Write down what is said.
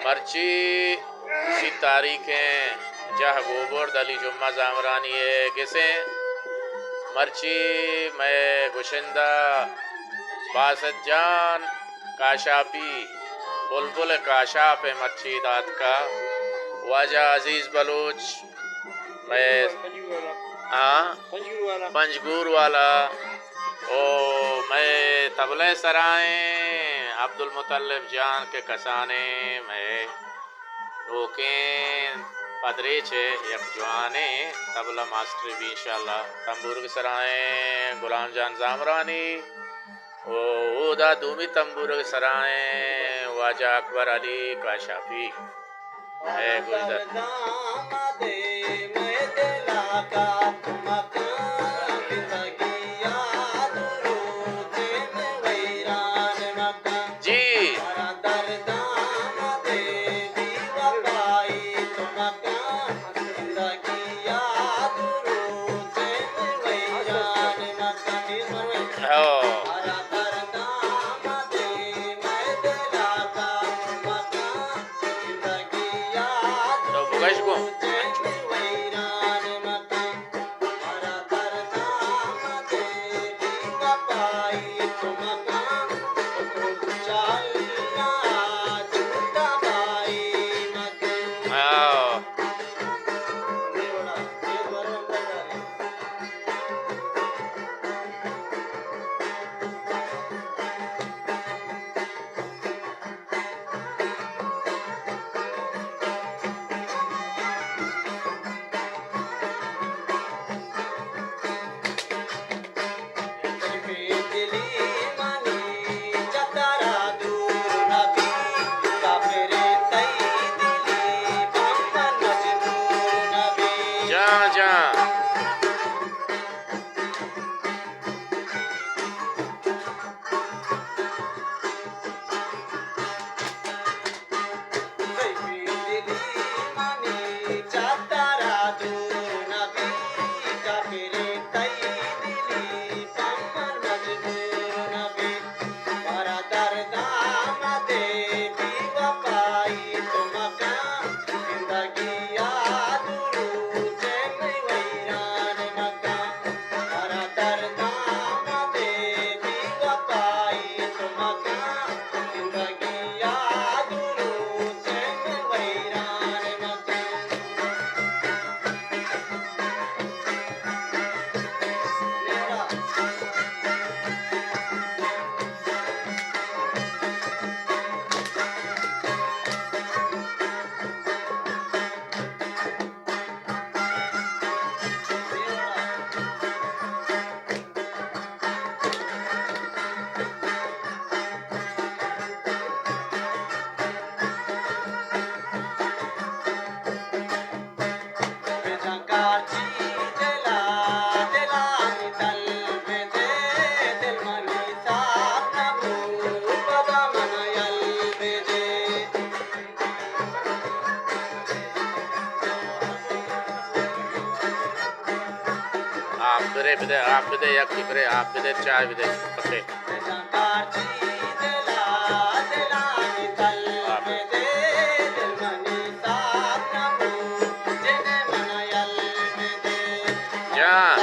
مرچی سی تاریخیں جاہ گوبرد علی جمعہ زامرانی ءِ گسیں۔ مرچی مئے گشندہ باسط جان کاشاپی، بلبل کاشاپ ءِ مرچی داتکا۔ واجہ عزیز بلوچ مئے، ہاں، پنجگور والا۔ او مئے طبلہ ءِ سرائیں عبدالمطلب جان کہ کسانیں مئے نوکیں پدریچ ءِ یک جوانیں طبلہ ماسٹرے بی انشاءاللہ۔ تمبورگ ءِ سرائیں غلام جان زامرانی۔ او اودا دومی تمبورگ ءِ سرائیں واجہ اکبر علی کاشاپی۔ اے گوشدار۔ جی۔ ہو۔ تو بگش گوں۔ ہاں۔ جان جان۔ آپ برے بدے، آپ بدے، یکی برے، آپ بدے، چائے بدے، پکے۔ آپ۔ جان۔